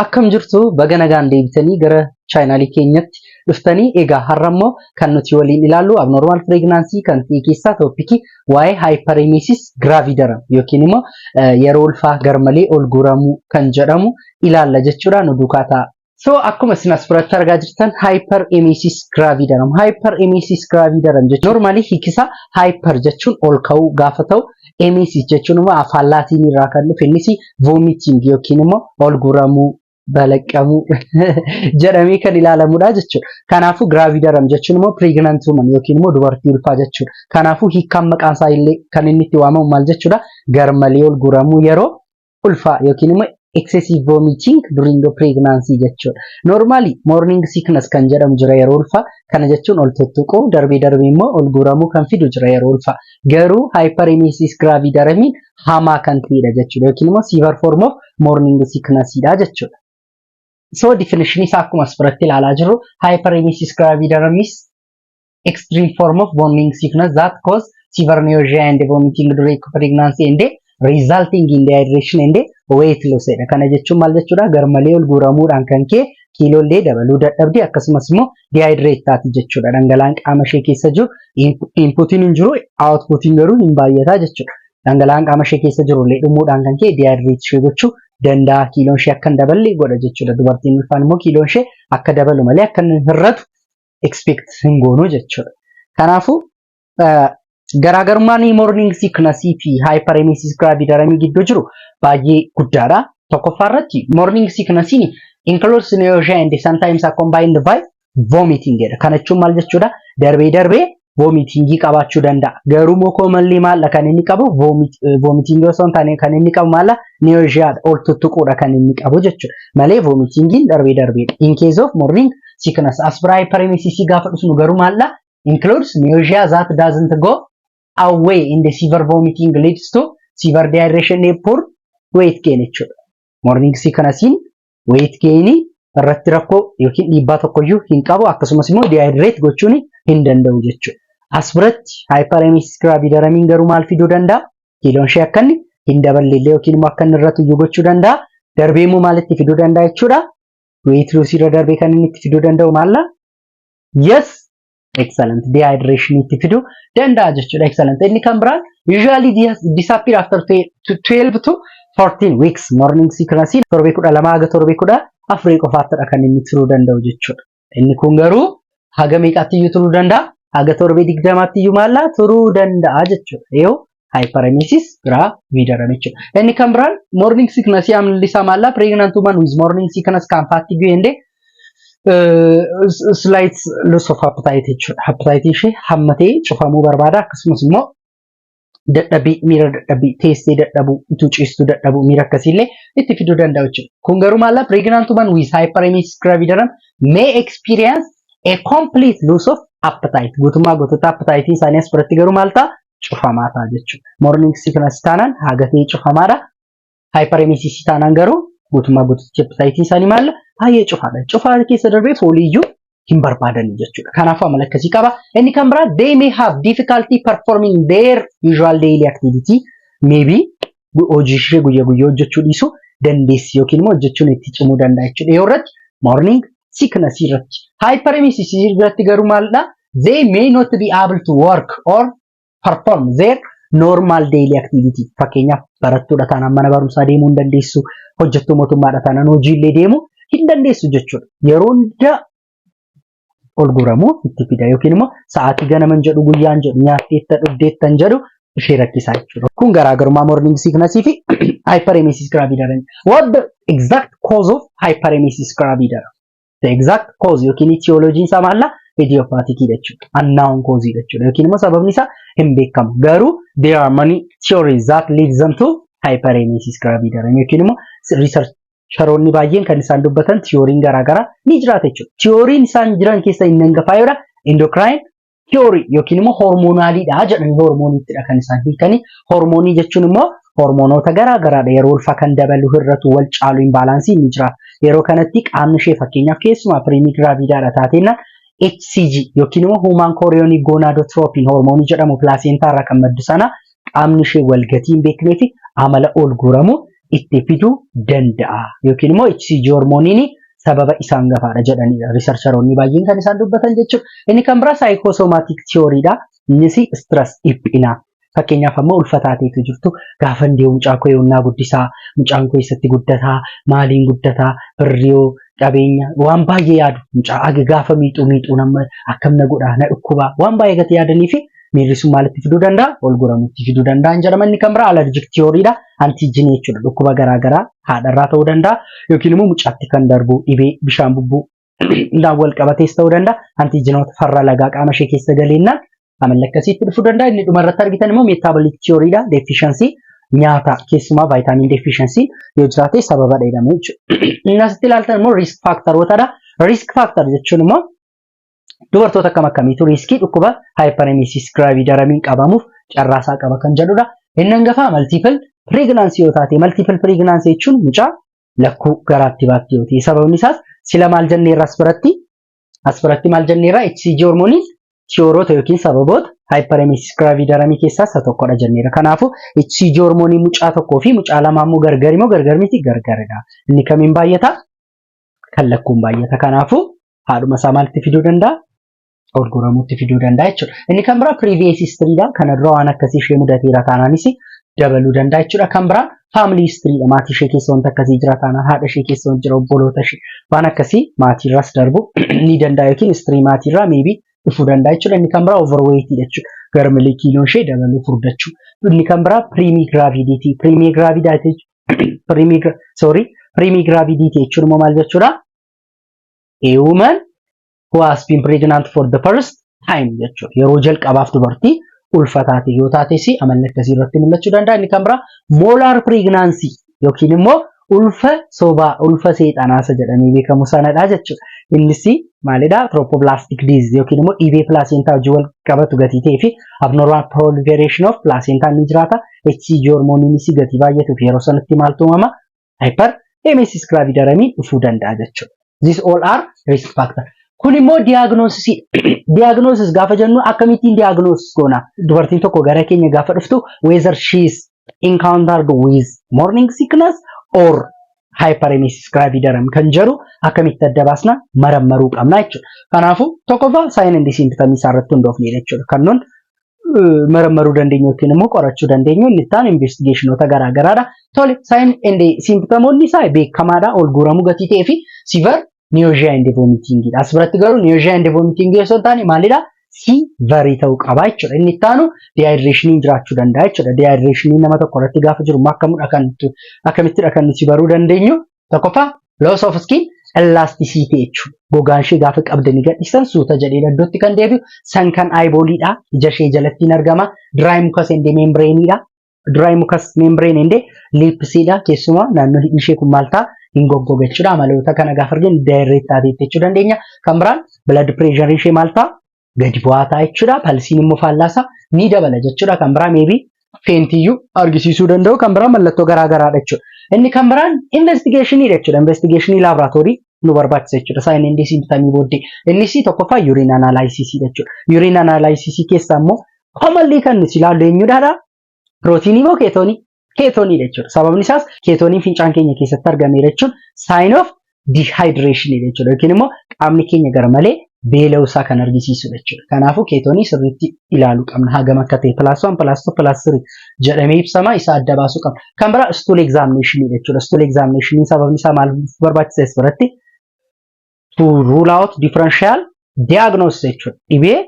Akkam jirtu? Baga nagaan deebitanii gara chaanaalii keenyatti dhuftanii. Egaa har'a immoo kan nuti waliin ilaallu abnormal pregnancy kan ta'e keessaa topicii waa'ee hyperemesis gravidarum yookiin immoo yeroo ulfaa garmalee ol guuramuu kan jedhamu ilaalla jechuudha. Nu duukaa ta'a. So akkuma isin as biratti argaa jirtan, hyperemesis gravidarum. Hyperemesis gravidarum jechuun normally hiikisa hyper jechuun ol ka'uu gaafa ta'u, emesis jechuun immoo afaan Laatiin irraa kan dhufe, innis vomiting yookiin immoo ol guuramuu, balaqqamuu jedhamee kan ilaalamudha jechuudha. Kanaafuu gravidarum jechuun immoo pregnant woman yookiin immoo dubartii ulfaa jechuudha. Kanaafuu hiikkaan maqaan isaa illee kan inni itti waamamu maal jechuudha? Garmalee ol guuramuu yeroo ulfaa yookiin immoo excessive vomiting during the pregnancy jechuudha. Normally morning sickness kan jedhamu jira yeroo ulfaa. Kana jechuun ol tuttuquu, darbee darbee immoo ol guuramuu kan fidu jira yeroo ulfaa. Garuu hyperemesis gravidarumiin hamaa kan ta'edha jechuudha. Yookiin immoo severe form of morning sickness dha jechuudha. So definition isaa akkuma as biratti ilaalaa jirru, hyperemesis gravidarum is extreme form of morning sickness that cause severe nausea and vomiting during pregnancy and resulting in dehydration and weight loss dha. Kana jechuun maal jechuudha? Garmalee ol guuramuudhaan kan ka'e kiiloollee dabaluu dadhabdi, akkasumas immoo dehydrate taati jechuudha. Dhangala'aan qaama ishee keessa jiru inputiin hin jiru, outputiin garuu hin baay'ataa jechuudha. Dhangala'aan qaama ishee keessa jiru illee dhumuudhaan kan ka'e dehydrate ishee gochuu danda'a. Kiiloon ishee akka hin daballe godha jechuudha. Dubartiin ulfaan immoo kiiloon ishee akka dabalu malee akka hin hir'atu expect hin goonu jechuudha. Kanaafuu garaagarummaan morning sickness fi hyperemesis gravidarum gidduu jiru baay'ee guddaadha. Tokkoffaa irratti morning sickness includes nausea and sometimes accompanied by vomiting jedha. Kana jechuun maal jechuudha? Darbee darbee vomitingii qabaachuu danda'a. Garuu immoo commonly maalla kan inni qabu? Vomitingii osoo hin taane kan inni qabu maalla? Nauseaadha. Ol tuttuquudha kan inni qabu jechuudha. Malee vomitingiin darbee darbeedha. In case of morning sickness, as biraa hyperemesis gaafa dhufnu garuu maalla? Includes nausea that doesn't go away in the severe vomiting leads to severe dehydration and poor weight gain jechuudha. Morning sicknessiin weight gain irratti rakkoo yookiin dhiibbaa tokkoyyuu hin qabu, akkasumas immoo dehydrate gochuun hin danda'u jechuudha. As biratti hyperemesis gravidarumiin garuu maal fiduu danda'a? Kiiloon ishee akka inni hin daballeellee yookiin immoo akka inni irratti iyyuu gochuu danda'a. Darbee immoo maalitti fiduu danda'a jechuudha? Weight loss irra darbee kan inni itti fiduu danda'u maalla? Yes, excellent. Dehydration itti fiduu danda'a jechuudha. Excellent. Inni kan biraan usually disappear after 12 to 14 weeks. Morning sickness torbee 12 haga torbee 14 qofaattidha kan inni turuu danda'u jechuudha. Inni kun garuu haga meeqaatti iyyuu turuu danda'a? Haga torbee 20tti iyyuu maallaa turuu danda'a jechuudha. Yoo hyperemesis gravidarum jechuudha. Inni kan biraan morning sickness amalli isaa maallaa? Pregnant woman with morning sickness can fatigue and slight loss of appetite jechuudha. Appetite ishee hammatee cufamuu barbaada, akkasumas immoo dadhabbii, miira dadhabbii, teessee dadhabuu, utuu ciistuu dadhabuu, miira akkasiillee itti fiduu danda'a jechuudha. Kun garuu maallaa? Pregnant woman with hyperemesis gravidarum may experience a complete loss of appetite. Guutummaa guutuutti appetite isaanii as biratti garuu maal ta'a? Cufamaa ta'a jechuudha. Morning sickness taanaan hagatee cufamaadha. Hyperemesis taanaan garuu guutummaa guutuutti appetite isaanii maal baay'ee cufaadha. Cufaa keessa darbee fooliiyyuu hin barbaadan jechuudha. Kanaafuu amala akkasii qaba. Inni kan biraa, they may have difficulty performing their usual daily activity. Maybe hojii ishee guyyaa guyyaa hojjechuu dhiisuu dandeessi yookiin immoo hojjechuun itti cimuu danda'a jechuudha. Yoo irratti morning sickness irratti. Hyperemesis irratti garuu maalidha? They may not be able to work or perform their normal daily activity. Fakkeenyaaf, barattuudha taanaan mana barumsaa deemuu hin dandeessu, hojjettuu mootummaadha taanaan hojiillee deemuu hin dandeessu jechuudha. Yeroo hunda ol guuramuu itti fida yookiin immoo sa'aatii ganaman jedhu, guyyaan jedhu, nyaatteetta dhugdeettan jedhu ishee rakkisaa jechuudha. Kun garaagarummaa morning sickness fi hyperemesis gravidarum. What the exact cause of hyperemesis gravidarum? The exact cause yookiin etiology isaa maalla? Idiopathic jechuudha. Unknown cause jechuudha. Yookiin immoo sababni isaa hin beekamu. Garuu there are many theories that leads them to hyperemesis gravidarum, yookiin immoo researcheroonni baay'een kan isaan dubbatan theoryin garaagaraa ni jiraata jechuudha. Theoryin isaan jiran keessa inni hangafaa yoodha, endocrine theory yookiin immoo hormonaliidha jedhanii hormooniittidha kan isaan hiikanii. Hormoonii jechuun immoo hormoonota garaa garaadha. Yeroo ulfaa kan dabalu, hir'atu, wal caalu, imbalancii ni jira. Yeroo kanatti qaamni ishee, fakkeenyaaf keessumaa primigravidaadha taateenna, HCG yookiin immoo human chorionic gonadotropin hormoonii jedhamu placenta irraa kan maddu sana qaamni ishee walgatii hin beeknee fi amala ol guuramu itti fiduu danda'a. Yookiin immoo HCG hormooniin sababa isaan gafaadha jedhanidha. Researcheroonni baay'een kan isaan dubbatan jechuudha. Inni kan biraa psychosomatic theorydha. Innis stress, dhiphina. Fakkeenyaaf, amma ulfa taateetu jirtu, gaafa deemu mucaa koo yoonnaa guddisaa, mucaan koo eessatti guddataa, maaliin guddataa, birriyoo qabeenya waan baay'ee yaadu, mucaa aga gaafa miixuu miixuu nama akkam na godhaa, na dhukkubaa, waan baay'ee gati yaadanii fi miirri sun maalitti fiduu danda'a? Ol guramutti fiduu danda'a jedhama. Inni kan biraa allergic theorydha. Antigenii jechuudha. Dhukkuba garaagaraa haadharraa ta'uu danda'a yookiin immoo mucaatti kan darbu dhibee bishaan bubbuu wal qabatees ta'uu danda'a. Antigenoota farra lagaa qaama ishee keessa galeennaan amalli akkasiitti dhufuu danda'a. Inni dhumarratti argitan immoo metabolic theorydha. Deficiency nyaataa, keessumaa vitamin deficiency yoo jiraate sababa jedhamu jechuudha. Inni asitti ilaaltan immoo risk factorootadha. Risk factor jechuun immoo dubartoota akkam akkamiitu riskii dhukkuba hyperemesis gravidarumiin qabamuuf carraasaa qaba kan jedhudha. Inni hangafaa multiple pregnancy yoo taate, multiple pregnancy jechuun mucaa lakkuu garaatti baatti yoo ta'e, sababni isaas sila maal jenneerra as biratti maal jenneerra? HCG hormooniin theoryoota yookiin sababoota hyperemesis gravidarumii keessaa isa tokkodha jenneera. Kanaafuu HCG hormooniin mucaa tokkoo fi mucaa lamaa immoo gargari moo gargar miti? Gargaridha. Inni kamiin baay'ata? Kan lakkuun baay'ata. Kanaafuu haadhuma isaa maalitti fiduu danda'a? Ol guramuutti fiduu danda'a jechuudha. Inni kan biraa previous history dha. Kana dura waan akkasii ishee mudateera taanaanis dabaluu danda'a jechuudha. Kan biraa family history dha. Maatii ishee keessa wanta akkasii jira taanaan, haadha ishee keessa wanti jira, obboloota ishee, waan akkasii maatiirraas darbu ni danda'a yookiin history maatiirraa maybe dhufuu danda'a jechuudha. Inni kan biraa overweight jechuudha. Garmalee kiiloo ishee dabaluu, furdachuu. Inni kan biraa primigravidity. Primigravidity, sorry, primigravidity jechuun immoo maal jechuudha? A woman who has been pregnant for the first time jechuudha. Yeroo jalqabaaf dubartii ulfa taate yoo taates amalli akkasii irratti mul'achuu danda'a. Inni kan biraa molar pregnancy yookiin immoo ulfa sobaa, ulfa seexanaasa jedhamee beekamu sanadha jechuudha. Innis maalidha? Trophoblastic disease yookiin immoo dhibee placenta wajjin wal qabatu gatii ta'ee fi abnormal proliferation of placenta ni jiraata. HCG hormooniinis gatii baay'atuuf yeroo sanatti maaltu uumama? Hyperemesis gravidarumiin dhufuu danda'a jechuudha. These all are risk factor. Kun immoo diagnosis. Diagnosis gaafa jennu akkamittiin diagnosis goona? Dubartiin tokko gara keenya gaafa dhuftu, whether she is encountered with morning sickness or hyperemesis gravidarum kan jedhu akkamitti adda baasna? Marammaruu qabna jechuudha. Kanaafuu tokkoffaa sign and symptom isaa irratti hundoofne jechuudha. Kan nun marammaruu dandeenyu yookiin immoo qorachuu dandeenyu inni itti aanu investigationoota garaa garaadha. Tole, sign and symptomoonni isaa beekamaadha. Ol guuramuu gatii ta'ee fi severe nausea and vomiting. As biratti garuu nausea and vomiting osoo hin taane maalidha? Severe ta'uu qaba jechuudha. Inni itti aanu dehydrationiin jiraachuu danda'a jechuudha. Dehydrationiin nama tokko irratti gaafa jiru akkamidha kan akkamittidha kan nuti baruu dandeenyu? Tokkoffaa, loss of skin elasticity jechuudha. Gogaan ishee gaafa qabdanii gadhiisan suuta jedhee iddootti kan deebi'u, sunken eyeballiidha. Ija ishee jalatti hin argama. Dry mucus and membraneidha. Dry mucus membrane and lipsiidha. Keessumaa naannoo hidhii ishee kun maal ta'a? Hin goggoga jechuudha. Amaloota kana gaafa arginu dehydrate taateetti jechuu dandeenya. Kan biraan blood pressure ishee maal ta'a? Gadi bu'aa ta'a jechuudha. Pulsiin immoo faallaasaa ni dabala jechuudha. Kan biraa maybe faintiyyuu argisiisuu danda'u. Kan biraa mallattoo garaa garaadha jechuudha. Inni kan biraan investigationiidha jechuudha. Investigationii laaboraatoorii nu barbaachisa jechuudha. Sign and symptomii booddee. Innis tokkoffaa urine analysisiidha jechuudha. Urine analysisii keessaa immoo commonly kan nuti ilaallu eenyudhaadha? Proteinii moo ketoneii? Ketoneiidha jechuudha. Sababni isaas ketoneiin fincaan keenya keessatti argameera jechuun sign of dehydration jechuudha. Yookiin immoo qaamni keenya garmalee beela'uu isaa kan argisiisudha jechuudha. Kanaafuu ketoneii sirriitti ilaaluu qabna. Hagam akka ta'e +1, +2, +3 jedhamee ibsama, isa adda baasuu qabna. Kan biraa stool examination jechuudha. Stool examination sababni isaa maal barbaachisa as biratti? To rule out differential diagnosis jechuudha. Dhibee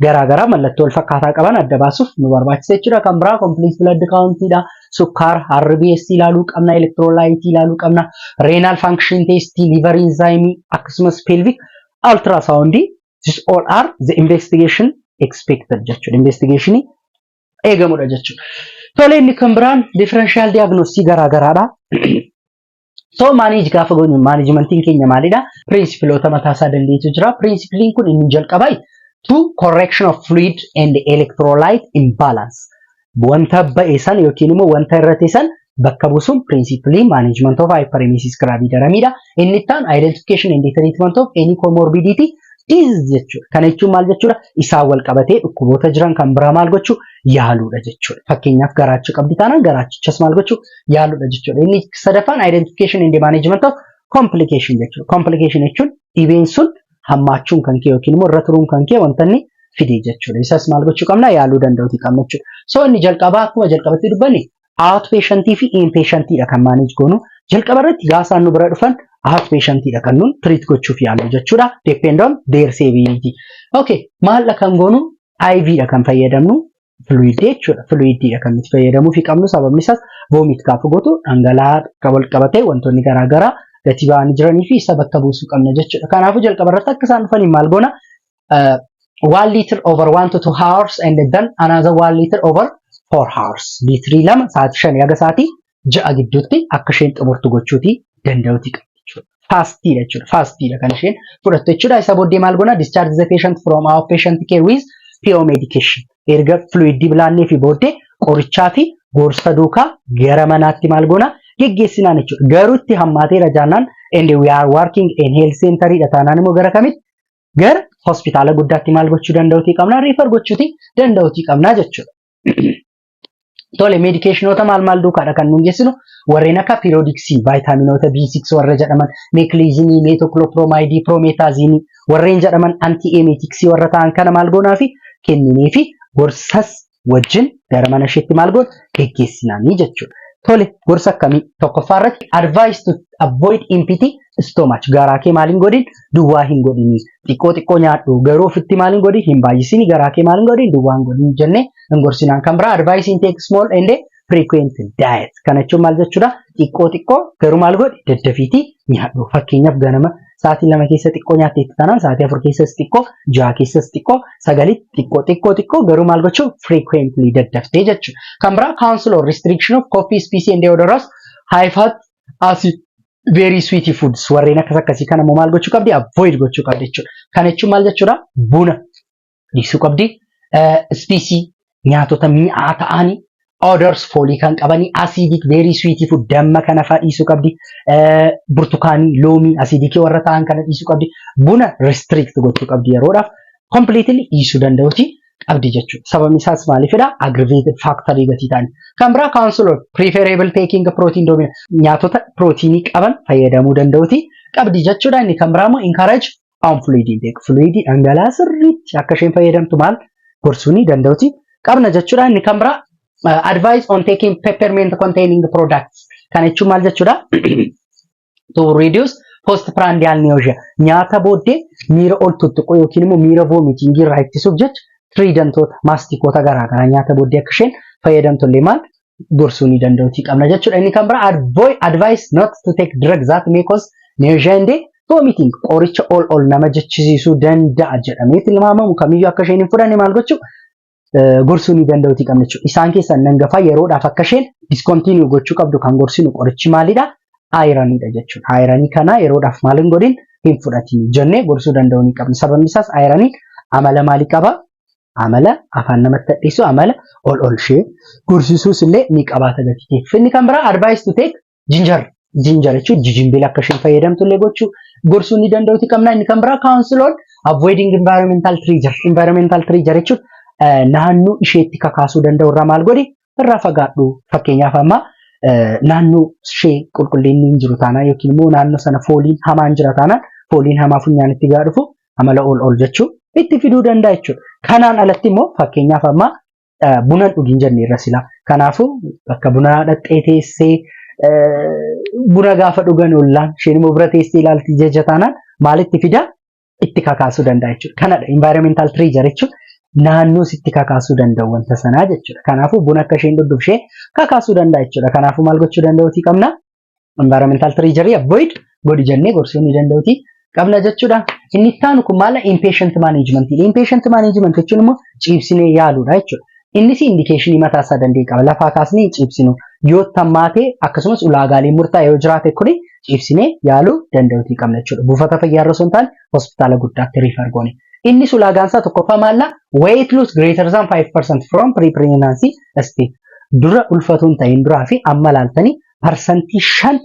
garaagaraa mallattoo wal fakkaataa qaban adda baasuuf nu barbaachisa jechuudha. Kan biraa complete blood count dha. Sukkaara, RBS ilaaluu qabna, electrolyte ilaaluu qabna, renal function test, liver enzyme, akkasumas pelvic ultrasound. This all are the investigation expected jechuudha. Investigation eegamudha jechuudha. Tole, inni kan biraan differential diagnosis garaagaraadha. So manage gaafa goonu managementiin keenya maalidha? Principleoota mataa isaa dandeetu jira. Principleiin kun inni jalqabaa to correction of fluid and electrolyte imbalance. Wanta ba'e san yookiin immoo wanta irrate san bakka buusuun principleii management of hyperemesis gravidarumidha. Inni itti aanu identification and treatment of any comorbidity disease jechuudha. Kana jechuun maal jechuudha? Isaan wal qabatee dhukkuboota jiran kan biraa maal gochuu yaaluudha jechuudha. Fakkeenyaaf, garaacha qabdi taanaan garaachichas maal gochuu yaaluudha jechuudha. Inni sadaffaan identification and management of complication jechuudha. Complication jechuun dhibeen sun hammaachuun kan kee yookiin immoo irra turuun kan kee wanta inni fide jechuudha. Isas maal gochuu qabna? Yaaluu danda'uuti qabna jechuudha. So inni jalqabaa akkuma jalqabatti dubbanne outpatientii fi inpatientiidha kan manage goonu. Jalqaba irratti gaasaan nu bira dhufan outpatientiidha kan nun treat gochuuf yaallu jechuudha. Depend on their severity. Okay, maal kan goonu? IV dha kan fayyadamnu, fluid jechuudha. Fluididha kan nuti fayyadamuu fi qabnu. Sababni isaas vomit gaafa gootu dhangala'aa wal qabatee wantoonni garaagaraa gati ba'anii jiranii fi isa bakka buusuu qabna jechuudha. Kanaafuu jalqaba irratti akka isaan dhufaniin maal goona? 1 liter over 1 to 2 hours and then another 1 liter over 4 hours. Liitirii 2 sa'aatii 5 haga sa'aatii 6 gidduutti akka isheen xumurtu gochuuti danda'uuti qabdi jechuudha. Fastiidha jechuudha. Fastiidha kan isheen fudhattu jechuudha. Isa booddee maal goona? Discharge the patient from outpatient care with PO medication. Erga fluidii bilaannee fi booddee qorichaa fi gorsa duukaa gara manaatti maal goona? Geggeessinaan jechuudha. Garuu itti hammaateera jaannaan and we are working in health center dha taanaan immoo gara kamitti? Gara hospitaala guddaatti maal gochuu danda'uutii qabna? Refer gochuutii danda'uutii qabna jechuudha. Tole, medicationoota maal maal duukaadha kan nuun geessinu? Warreen akka pyridoxine, vaayitaaminoota B6 warra jedhaman, meclizine, metoclopramide, promethazine warreen jedhaman, antiemeticsii warra ta'an kana maal goonaa fi kenninee fi gorsas wajjin gara mana isheetti maal goona? Geggeessinaanii jechuudha. Tole, gorsa akkamii? Tokkoffaa irratti advice to avoid empty stomach. Garaa kee maaliin godhin? Duwwaa hin godhini. Xiqqoo xiqqoo nyaadhu, garuu ofitti maaliin godhin? Hin baay'isini. Garaa kee maaliin godhin? Duwwaa hin godhin jennee hin gorsinaan. Kan biraa advice intake small and frequent diet. Kana jechuun maal jechuudha? Xiqqoo xiqqoo garuu maal godhi? Daddafiitii nyaadhu. Fakkeenyaaf, ganama sa'aatii 2 keessa xiqqoo nyaattee taanaan, sa'aatii 4 keessas xiqqoo, 6 keessas xiqqoo, 9tti xiqqoo, xiqqoo xiqqoo, garuu maal gochuu? Frequently, daddaftee jechuudha. Kan biraa counsel or restriction of coffee, spicy and odorous, high fat, acid, very sweet foods warreen akkas akkasii kana immoo maal gochuu qabdi? Avoid gochuu qabdi jechuudha. Kana jechuun maal jechuudha? Buna dhiisuu qabdi. Spicy, nyaatota mi'aa ta'anii, odors, foolii kan qabanii, acidic, very sweet food, damma kana fa'aa dhiisuu qabdi. Burtukaanii, loomii, acidicii warra ta'an kana dhiisuu qabdi. Buna restrict gochuu qabdi, yeroodhaaf completely dhiisuu danda'uti qabdi jechuudha. Sababni isaas maaliifidha? Aggravated factory gatii ta'ani. Kan biraa counsel preferable taking protein dominant, nyaatota proteinii qaban fayyadamuu danda'uti qabdi jechuudha. Inni kan biraa immoo encourage on fluid intake. Fluidii, dhangala'aa sirriitti akka isheen fayyadamtu maal gorsuu ni danda'uti qabna jechuudha. Inni kan biraa advice on taking peppermint containing products. Kana jechuun maal jechuudha? To reduce postprandial nausea. Nyaata booddee miira ol tuttuquu yookiin immoo miira vomiting irraa ittisuuf jecha Tridentoota, masticoota garaagaraa nyaata booddee akka isheen fayyadamtu illee maal gorsuu ni danda'uti qabna jechuudha. Inni kan biraa advice not to take drugs that may cause nausea and vomiting. Qoricha ol ol nama jechisiisuu danda'a jedhamee tilmaamamu kamiyyuu akka isheen hin fudhanne maal gochuu gorsuu ni danda'uti qabna jechuudha. Isaan keessaa nangafaa yeroodhaaf akka isheen discontinue gochuu qabdu kan gorsinu qorichi maalidha? Ironiidha jechuudha. Ironii kana yeroodhaaf maal hin godhin? Hin fudhatin jennee gorsuu danda'uu ni qabna. Sababni isaas ironiin amala maalii qaba? Amala afaan namatti hadheessu, amala ol ol ishee gorsisuus illee ni qabaata gatii. Inni kan biraa advice to take ginger. Ginger jechuun jijimbila akka isheen fayyadamtu illee gochuu gorsuu ni danda'uti qabna. Inni kan biraa counsel on avoiding environmental trigger. Environmental trigger jechuun naannoo isheetti kakaasuu danda'u irraa maal godhi? Irraa fagaadhu. Fakkeenyaaf, amma naannoo ishee qulqullinni hin jiru taanaan yookiin immoo naannoo sana fooliin hamaan jira taanaan, fooliin hamaa funyaanitti gaa dhufu amala ol ol jechuu itti fiduu danda'a jechuudha. Kanaan alatti immoo fakkeenyaaf amma buna dhugin jenne irra sila. Kanaafuu bakka buna dhaqxee teessee buna gaafa dhugan ollaan isheen immoo bira teessee ilaalti jecha taanaan maalitti fida? Itti kakaasuu danda'a jechuudha. Kanadha environmental trigger jechuun, naannoo sitti kakaasuu danda'u wanta sanaa jechuudha. Kanaafuu buna akka isheen dhugduuf ishee kakaasuu danda'a jechuudha. Kanaafuu maal gochuu danda'uutii qabna? Environmental trigger avoid godhi jennee gorsuu ni danda'uutii qabna jechuudha. Inni itti aanu kun maala? Inpatient management. Inpatient management jechuun immoo ciibsinee yaaluudha jechuudha. Innis indicationii mataa isaa danda'e qaba. Lafaa kaasnee hin ciibsinu. Yoo tammaatee akkasumas ulaagaalee murtaa'e yoo jiraate kuni ciibsinee yaaluu danda'uutii qabna jechuudha. Buufata fayyaa irra osoo hin taane hospitaala guddaatti refer goone. Innis ulaagaan isaa tokkoffaa maalla? Weight loss greater than 5% from pre-pregnancy state. Dura ulfatuun ta'in duraa fi amma laaltanii 5%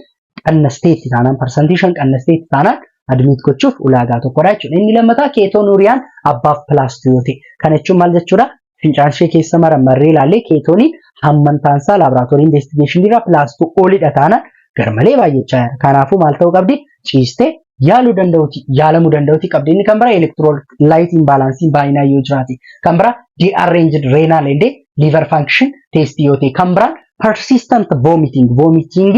qannasteetti taanaan, 5% qannasteetti taanaan. Admit gochuuf ulaagaa tokkodha jechuudha. Inni lammataa ketonuria n above +2 yoo ta'e. Kana jechuun maal jechuudha? Fincaan ishee keessa marammarree ilaallee ketone iin hammantaansaa laboratory investigation irraa +2 olidha taanaan garmalee baay'achaa jira. Kanaafuu maal ta'uu qabdi? Ciistee yaaluu danda'uti, yaalamuu danda'uti qabdi. Inni kan biraa electrolyte imbalance iin baay'inaan yoo jiraate. Kan biraa deranged renal and liver function test yoo ta'e. Kan biraan persistent vomiting, vomiting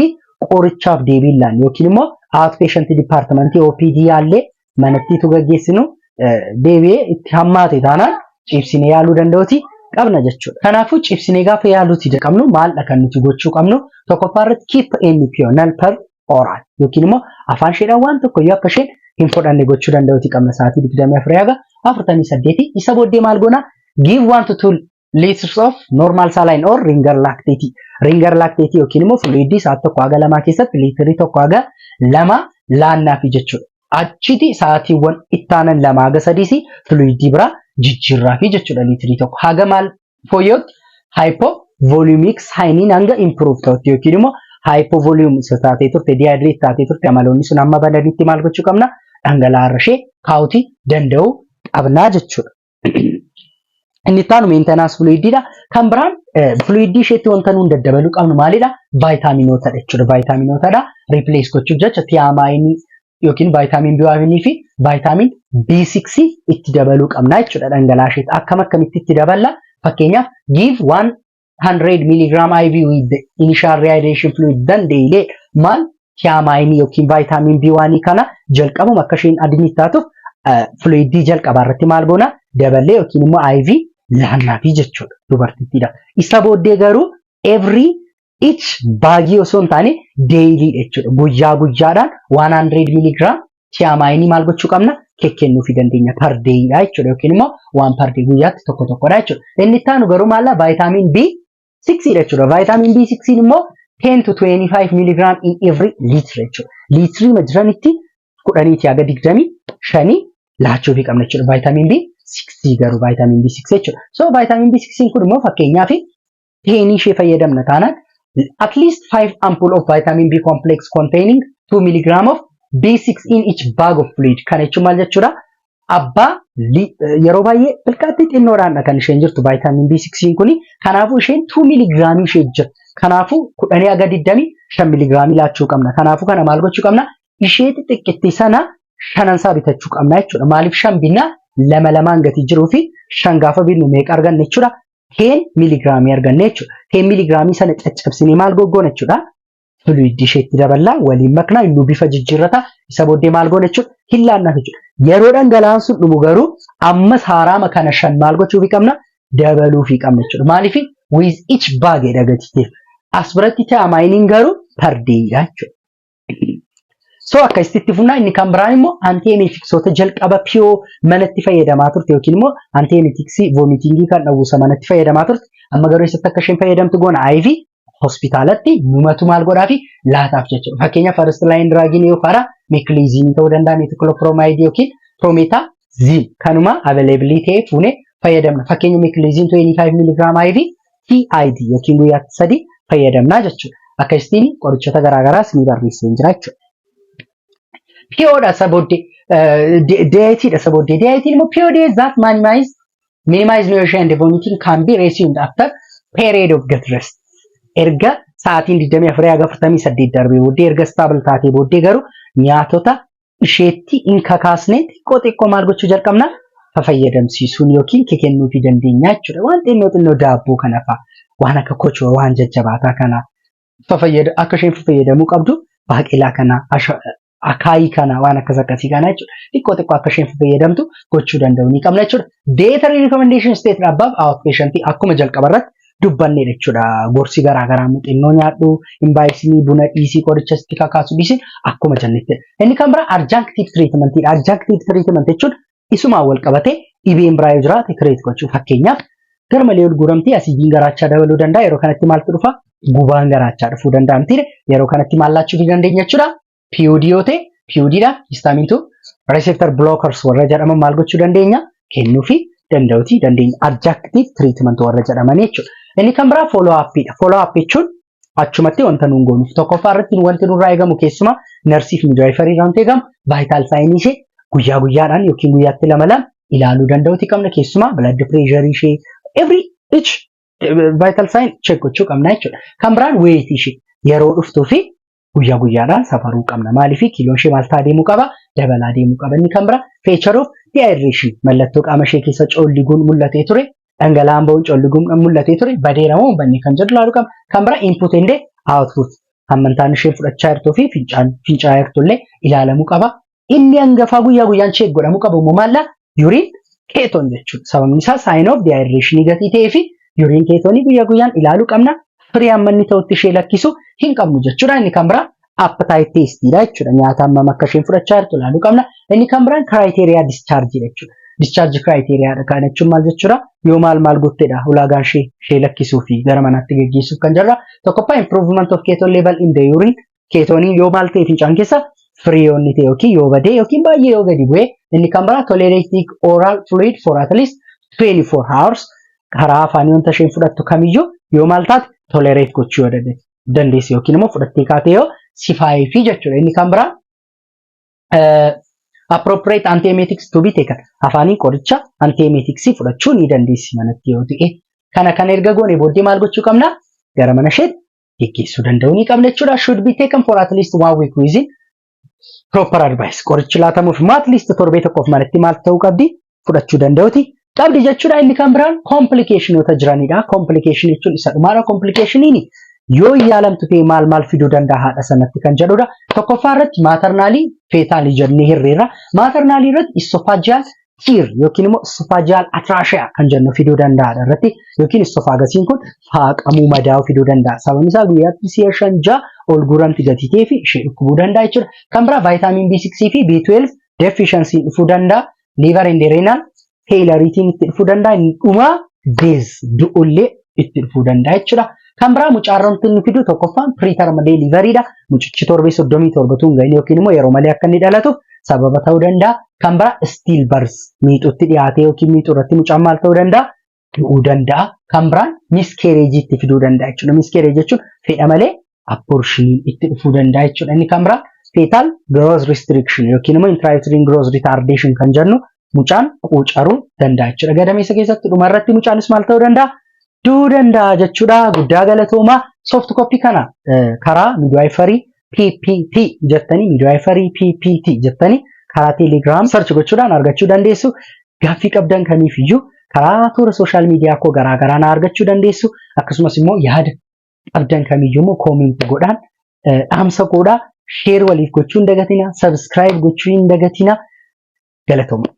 qorichaaf deebii laan yookiin immoo outpatient department OPD yaallee manattiitu gaggeessinu deebi'ee itti hammaate taanaan ciibsinee yaaluu danda'uti qabna jechuudha. Kanaafuu ciibsinee gaafa yaaluuti qabnu maaldha kan nuti gochuu qabnu? Tokkoffaa irratti keep NPO, nil per oral, yookiin immoo afaan isheedhaan waan tokko iyyuu akka isheen hin fudhanne gochuu danda'uti qabna sa'aatii 24 haga 48. Isa booddee maal goona? Give 1 to 2 liters of normal saline or ringer lactate. Ringer lactate yookiin immoo fluid sa'aat 1 haga 2 keessatti liitirii 1 haga 2 laannaafi jechuudha. Achiti sa'aatiiwwan ittaanan 2 haga 3 fluid biraa jijjiirraafi jechuudha liitirii 1. Haga maal fooyya'utti? Hypovolemic sign iin hanga improve ta'utti yookiin immoo hypovolemic isa taatee turte, dehydrate taatee turte, amaloonni sun amma badanitti maal gochuu qabna? Dhangala'aa irra ishee kaa'uutii danda'uu qabnaa jechuudha. Inni itti aanu maintenance fluid iidha. Kan biraan fluid ii isheetti wanta nuun daddabaluu qabnu maalidha? Vaayitaaminootadha jechuudha. Vaayitaaminootadha. Replace gochuuf jecha thiamine ii yookiin vitamin B1 fi vitamin B6 itti dabaluu qabna jechuudha dhangala'aa isheetti. Akkam akkamitti itti daballa? Fakkeenyaaf, give 100 milligram IV with the initial rehydration fluid then daily. Maal, thiamine ii yookiin vitamin B1 kana jalqabuma akka isheen admit taatuuf fluid ii jalqabaa irratti maal goona? Daballee yookiin immoo IV laannaafi jechuudha dubartittiidha. Isa booddee garuu every each bag ii osoo hin taane daily jechuudha. Guyyaa guyyaadhaan 100 milligram thiamine ii maal gochuu qabna? Kennuufii dandeenya per day dha jechuudha yookiin immoo waan per day guyyaatti tokko tokkodha jechuudha. Inni itti aanu garuu maalla? Vitamin B6 dha jechuudha. Vitamin B6 immoo 10 to 25 milligram in every liter jechuudha. Liitirii jiranitti 10 haga 25 laachuufii qabna jechuudha. Vitamin B6 garuu vitamin B6 jechuudha. So vitamin B6 kun immoo fakkeenyaaf 10 ishee fayyadamna taanaan at least 5 ampoule of vitamin B complex containing 2 milligram of B6 in each bag of fluid. Kana jechuun maal jechuudha? Abbaa yeroo baay'ee bilqaatti xinnoodhaan kan isheen jirtu vitamin B6 kuni. Kanaafuu isheen 2 miligiraamii ishee jira. Kanaafuu 10 haga 25 miligiraamii laachuu qabna. Kanaafuu kana maal gochuu qabna? Ishee xixiqqitti sana shanansaa bitachuu qabna jechuudha. Maaliif shan binnaa? Lama lamaan gatii jiruu fi shan gaafa binnu meeqa arganna jechuudha? 10 miligiraamii arganna jechuudha. 10 miligiraamii sana caccabsinee maal goggoona jechuudha? Fluid isheetti daballaa, waliin maknaa, inni bifa jijjiirrata. Isa booddee maal goona jechuudha? Hin laannaaf jechuudha. Yeroo dhangala'aan sun dhumu garuu ammas haaraama kana shan maal gochuufii qabna? Dabaluufii qabna jechuudha. Maaliif? With each bag jedha gatiiteef. As biratti thiamine iin garuu per day dha jechuudha. So akkasitti funnaa. Inni kan biraan immoo antiemetics oota jalqaba PO manatti fayyadamaa turte yookiin immoo antiemetics ii vomiting ii kan dhawwusa manatti fayyadamaa turte amma garuu eessatti akka isheen fayyadamtu goona? IV hospitaalatti numatu maal godhaa fi laataaf jechuudha. Fakkeenyaaf, first line drug iin yoo fara meclizine ta'uu danda'a, metoclopramide yookiin promethazine kanuma availability ta'e fuunee fayyadamna. Fakkeenya meclizine 25 mg IV TID yookiin guyyaatti sadi fayyadamna jechuudha. Akkasitiin qorichoota garaagaraas ni barreessee jira jechuudha. PO dha isa booddee, diet iidha isa booddee. Diet iin immoo PO diet that minimize nausea and vomiting can be resumed after period of gut rest. Erga sa'aatiin 24 haga 48 darbee booddee, erga stable taatee booddee garuu nyaatota isheetti hin kakaasne xiqqoo xiqqoo maal gochuu jalqabna? Fayyadamsiisuun yookiin kennuufii dandeenya jechuudha. Waan xinnoo xinnoo daabboo kana fa'a, waan akka kochoo, waan jajjabaataa kana akka isheen fayyadamuu qabdu, baaqelaa kana, akaayii kana, waan akkas akkasii kana jechuudha. Xiqqoo xiqqoo akka isheen fayyadamtu gochuu danda'u ni qabna jechuudha. Dietary recommendation stated above outpatient akkuma jalqaba irratti dubbannedha jechuudha. Gorsi garaagaraa xinnoo nyaadhu, hin baay'isinii, buna dhiisii, qoricha sitti kakaasu dhiisii akkuma jennetti. Inni kan biraa adjunctive treatment idha. Adjunctive treatment jechuun isumaan wal qabatee dhibeen biraa yoo jiraate treat gochuu. Fakkeenyaaf, garmalee ol guuramtee asiidiin garaachaa dabaluu danda'a. Yeroo kanatti maaltu dhufa? Gubaan garaachaa dhufuu danda'a miti. Yeroo kanatti maal laachuu dandeenya jechuudha? PUD yoo ta'e PUD dha. Histamine 2 receptor blockers warra jedhaman maal gochuu dandeenya? Kennuufi danda'uuti dandeenya. Adjunctive treatment warra jedhaman jechuudha. Inni kan biraa follow up dha. Follow up jechuun Achumatti wanta nuun goonuuf tokkoffaa irratti wanti nurraa eegamu, keessumaa nurse fi midwifery irraa wanti eegamu, vital sign ishee guyyaa guyyaadhaan yookiin guyyaatti lama lama ilaaluu danda'uuti qabna. Keessumaa blood pressure ishee, every each vital sign check gochuu qabna jechuudha. Kan biraan weight ishee yeroo dhuftuu fi guyyaa guyyaadhaan safaruu qabna. Maaliif? Kiiloon ishee maal ta'aa deemuu qaba? Dabalaa deemuu qaba. Inni kan biraa feature of dehydration, mallattoo qaama ishee keessa coolliguun mul'atee ture, dhangala'aan ba'uun coolliguun mul'atee ture badeera moo hin banne kan jedhu ilaaluu qabna. Kan biraa input and output, hammantaan isheen fudhachaa jirtuu fi fincaan fincaa'aa jirtu illee ilaalamuu qaba. Inni hangafaa guyyaa guyyaan check godhamuu qabu immoo maalla? Urine ketone jechuudha. Sababni isaa sign of dehydration gatii ta'ee fi urine ketone guyyaa guyyaan ilaaluu qabna. Firii hamma inni ta'utti ishee lakkisu hin qabnu jechuudha. Inni kan biraa appetite testiidha jechuudha. Nyaata hammam akka isheen fudhachaa jirtu ilaaluu qabna. Inni kan biraan criteria discharge jechuudha. Discharge criteria kan jechuun maal jechuudha? Yoo maal maal gottedha ulaagaan ishee lakkisuu fi gara manaatti geggeessuuf kan jirra. Tokkoffaa, improvement of ketone level in the urine. Ketoneiin yoo maal ta'e, fincaan keessa firii yoo inni ta'e yookiin yoo badee yookiin baay'ee yoo gadi bu'ee. Inni kan biraa tolerating oral fluid for at least 24 hours, karaa afaanii wanta isheen fudhattu kamiyyuu yoo maal taate, tolerate gochuu yoo dandeesse yookiin immoo fudhattee kaatee yoo sifaayee fi jechuudha. Inni kan biraa appropriate antiemetics to be taken, afaanii qoricha antiemetics fudhachuu ni dandeessi manatti yoo ta'e. Kana kan erga goone booddee maal gochuu qabna? Gara mana isheetti geggeessuu danda'uu ni qabna jechuudha. Should be taken for at least one week within proper advice. Qorichi laatamuuf immoo at least torbee tokkoof manatti maal ta'uu qabdi? Fudhachuu danda'uti qabdi jechuudha. Inni kan biraan complicationoota jiranidha. Complication jechuun isa dhumaadha. Complicationiin yoo yaalamtu ta'e maal maal fiduu danda'a haadha sanatti kan jedhudha. Tokkoffaa irratti maternal, fetal jennee hirreerra. Maternal irratti esophageal tear yookiin immoo esophageal atresia kan jennu fiduu danda'a irratti, yookiin esophagusiin kun faaqamuu, madaa'uu fiduu danda'a. Sababni isaa guyyaatti si'a shan ja'a ol guuramti gatii ta'ee fi ishee dhukkubuu danda'a jechuudha. Kan biraa vitamin B6 fi B12 deficiency dhufuu danda'a. Liver and renal failureitiin itti dhufuu danda'a. Inni dhumaa death, du'ullee itti dhufuu danda'a jechuudha. Kan biraa mucaarratti inni fidu tokkoffaan preterm deliverydha. Mucichi torbee 37 hin gahin yookiin immoo yeroo malee akka inni dhalatuuf sababa ta'uu danda'a. Kan biraa still birth, miixutti dhiyaatee yookiin miixuu irratti mucaan maal ta'uu danda'a? Du'uu danda'a. Kan biraan miscarriage itti fiduu danda'a jechuudha. Miscarriage jechuun fedha malee abortioniin itti dhufuu danda'a jechuudha. Inni kan biraa fetal growth restriction yookiin immoo intrauterine growth retardation kan jennu mucaan quucaruu danda'a jechuudha. Gadameessa keessatti dhumarratti mucaanis maal ta'uu danda'a? Du'uu danda'a jechuudha. Guddaa galatoomaa. Soft copy kana karaa midwifery PPT jettanii, midwifery PPT jettanii karaa Telegram search gochuudhaan argachuu dandeessu. Gaaffii qabdan kamiifiyyuu karaa toora social media koo garaa garaa na argachuu dandeessu. Akkasumas immoo yaada qabdan kamiyyuu immoo comment godhaan dhaamsa godhaa. Share waliif gochuu hin dagatina. Subscribe gochuu hin dagatina. Galatooma.